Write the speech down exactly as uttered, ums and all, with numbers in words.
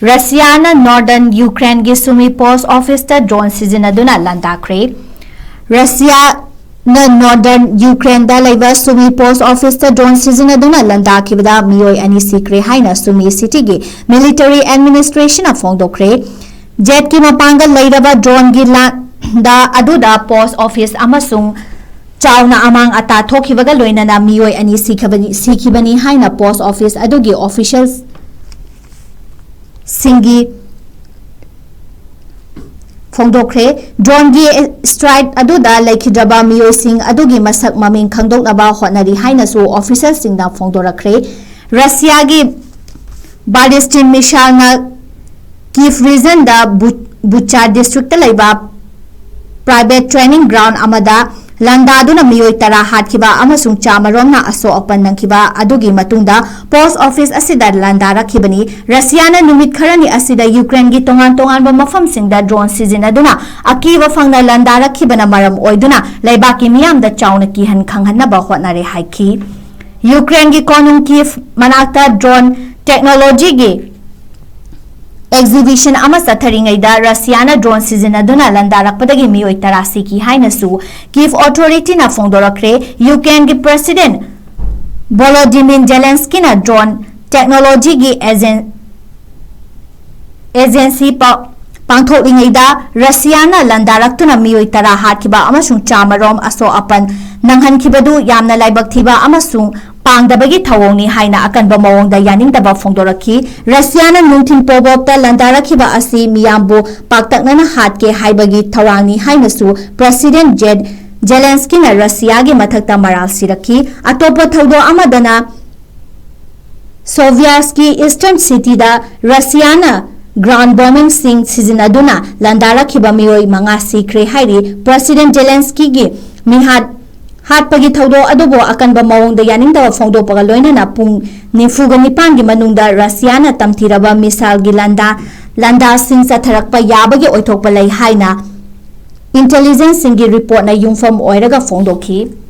ꯔꯁꯤꯌꯥꯅ Northern Ukraineꯒꯤ Sumi post officeꯇ drone ꯁꯤꯖꯤꯟꯅꯗꯨꯅ ꯂꯥꯟꯗꯥꯈ꯭ꯔꯦ꯫ ꯔꯁꯤꯌꯥꯅ Northern Ukraineꯗ ꯂꯩꯕ Sumi post officeꯇ drone ꯁꯤꯖꯤꯟꯅꯗꯨꯅ ꯂꯥꯟꯗꯥꯈꯤꯕꯗ ꯃꯤꯑꯣꯏ ꯑꯅꯤ ꯁꯤꯈ꯭ꯔꯦ ꯍꯥꯏꯅ ꯁꯨꯃꯤ cityꯒꯤ military administrationꯅ ꯐꯣꯡꯗꯣꯛꯈ꯭ꯔꯦ꯫ Jetꯀꯤ ꯃꯄꯥꯡꯒꯜ ꯂꯩꯔꯕ droneꯒꯤ ꯂꯥꯟꯗꯥ ꯑꯗꯨꯗ post office ꯑꯃꯁꯨꯡ ꯆꯥꯎꯅ ꯑꯃꯥꯡ ꯑꯇꯥ ꯊꯣꯛꯈꯤꯕꯒ ꯂꯣꯏꯅꯅ ꯃꯤꯑꯣꯏ ꯑꯅꯤ ꯁꯤꯈꯕꯅꯤ, ꯁꯤꯈꯤꯕꯅꯤ ꯍꯥꯏꯅ post office ꯑꯗꯨꯒꯤ official ꯁꯤꯡꯒꯤ ꯐꯣꯡꯗꯣꯛꯈ꯭ꯔꯦ꯫ Droneꯒꯤ strike ꯑꯗꯨꯗ ꯂꯩꯈꯤꯗ꯭ꯔꯕ ꯃꯤꯑꯣꯏꯁꯤꯡ ꯑꯗꯨꯒꯤ ꯃꯁꯛ ꯃꯃꯤꯡ ꯈꯪꯗꯣꯛꯅꯕ ꯍꯣꯠꯅꯔꯤ ꯍꯥꯏꯅꯁꯨ officialꯁꯤꯡꯅ ꯐꯣꯡꯗꯣꯔꯛꯈ꯭ꯔꯦ꯫ ꯔꯁꯤꯌꯥꯒꯤ ballistic missileꯅ Kyiv regionꯗ ꯕꯨ-, Bucha districtꯇ ꯂꯩꯕ private training ground ꯑꯃꯗ ꯂꯥꯟꯗꯥꯗꯨꯅ ꯃꯤꯑꯣꯏ ꯇꯔꯥ ꯍꯥꯠꯈꯤꯕ ꯑꯃꯁꯨꯡ ꯆꯥꯃꯔꯣꯝꯅ ꯑꯁꯣꯛ ꯑꯄꯟ ꯅꯪꯈꯤꯕ ꯑꯗꯨꯒꯤ ꯃꯇꯨꯡꯗ post office ꯑꯁꯤꯗ ꯂꯥꯟꯗꯥꯔꯛꯈꯤꯕꯅꯤ꯫ ꯔꯁꯤꯌꯥꯅ ꯅꯨꯃꯤꯠ ꯈꯔꯅꯤ ꯑꯁꯤꯗ Ukraineꯒꯤ ꯇꯣꯉꯥꯟ ꯇꯣꯉꯥꯟꯕ ꯃꯐꯝꯁꯤꯡꯗ drone ꯁꯤꯖꯤꯟꯅꯗꯨꯅ ꯑꯀꯤꯕ ꯐꯪꯅ ꯂꯥꯟꯗꯥꯔꯛꯈꯤꯕꯅ ꯃꯔꯝ ꯑꯣꯏꯗꯨꯅ ꯂꯩꯕꯥꯛꯀꯤ ꯃꯤꯌꯥꯝꯗ ꯆꯥꯎꯅ ꯀꯤꯍꯟ ꯈꯪꯍꯟꯅꯕ ꯍꯣꯠꯅꯔꯦ ꯍꯥꯏꯈꯤ꯫ Ukraineꯒꯤ ꯀꯣꯅꯨꯡ Kyiv ꯃꯅꯥꯛꯇ drone technologyꯒꯤ exhibition ꯑꯃ ꯆꯠꯊꯔꯤꯉꯩꯗ ꯔꯁꯤꯌꯥꯅ drone ꯁꯤꯖꯤꯟꯅꯗꯨꯅ ꯂꯥꯟꯗꯥꯔꯛꯄꯗꯒꯤ ꯃꯤꯑꯣꯏ ꯇꯔꯥ ꯁꯤꯈꯤ ꯍꯥꯏꯅꯁꯨ Kyiv authorityꯅ ꯐꯣꯡꯗꯣꯔꯛꯈ꯭ꯔꯦ꯫ Ukraineꯒꯤ President Volodymyr Zelenskyꯅ drone technologyꯒꯤ agent-, agency ꯄꯥ-, ꯄꯥꯡꯊꯣꯛꯂꯤꯉꯩꯗ ꯔꯁꯤꯌꯥꯅ ꯂꯥꯟꯗꯥꯔꯛꯇꯨꯅ ꯃꯤꯑꯣꯏ ꯇꯔꯥ ꯍꯥꯠꯈꯤꯕ ꯑꯃꯁꯨꯡ ꯆꯥꯃꯔꯣꯝ ꯑꯁꯣꯛ ꯑꯄꯟ ꯅꯪꯍꯟꯈꯤꯕꯗꯨ ꯌꯥꯝꯅ ꯂꯥꯏꯕꯛ ꯊꯤꯕ ꯑꯃꯁꯨꯡ ꯄꯥꯡꯗꯕꯒꯤ ꯊꯧꯑꯣꯡꯅꯤ ꯍꯥꯏꯅ ꯑꯀꯟꯕ ꯃꯑꯣꯡꯗ ꯌꯥꯅꯤꯡꯗꯕ ꯐꯣꯡꯗꯣꯔꯛꯈꯤ꯫ ꯔꯁꯤꯌꯥꯅ ꯅꯨꯡꯊꯤꯜ ꯄꯣꯕꯣꯞꯇ ꯂꯥꯟꯗꯥꯔꯛꯈꯤꯕ ꯑꯁꯤ ꯃꯤꯌꯥꯝꯕꯨ ꯄꯥꯛꯇꯛꯅꯅ ꯍꯥꯠꯀꯦ ꯍꯥꯏꯕꯒꯤ ꯊꯧꯔꯥꯡꯅꯤ ꯍꯥꯏꯅꯁꯨ President ꯖꯦ-, ꯖꯦꯂꯦꯟꯁꯀꯤꯅ ꯔꯁꯤꯌꯥꯒꯤ ꯃꯊꯛꯇ ꯃꯔꯥꯜ ꯁꯤꯔꯛꯈꯤ꯫ ꯑꯇꯣꯞꯄ ꯊꯧꯗꯣꯛ ꯑꯃꯗꯅ Slovianskyi Eastern cityꯗ ꯔꯁꯤꯌꯥꯅ ground bombingꯁꯤꯡ ꯁꯤꯖꯤꯟꯅꯗꯨꯅ ꯂꯥꯟꯗꯥꯔꯛꯈꯤꯕ ꯃꯤꯑꯣꯏ ꯃꯉꯥ ꯁꯤꯈ꯭ꯔꯦ ꯍꯥꯏꯔꯤ꯫ President ꯖꯦꯂꯦꯟꯁꯀꯤꯒꯤ ꯃꯤꯍꯥꯠ ꯍꯥꯠꯄꯒꯤ ꯊꯧꯗꯣꯛ ꯑꯗꯨꯕꯨ ꯑꯀꯟꯕ ꯃꯑꯣꯡꯗ ꯌꯥꯅꯤꯡꯗꯕ ꯐꯣꯡꯗꯣꯛꯄꯒ ꯂꯣꯏꯅꯅ ꯄꯨꯡ ꯅꯤꯐꯨꯒ ꯅꯤꯄꯥꯟꯒꯤ ꯃꯅꯨꯡꯗ ꯔꯁꯤꯌꯥꯅ ꯇꯝꯊꯤꯔꯕ missileꯒꯤ ꯂꯥꯟꯗꯥ-, ꯂꯥꯟꯗꯥꯁꯤꯡ ꯆꯠꯊꯔꯛꯄ ꯌꯥꯕꯒꯤ ꯑꯣꯏꯊꯣꯛꯄ ꯂꯩ ꯍꯥꯏꯅ intelligenceꯁꯤꯡꯒꯤ reportꯅ ꯌꯨꯝꯐꯝ ꯑꯣꯏꯔꯒ ꯐꯣꯡꯗꯣꯛꯈꯤ꯫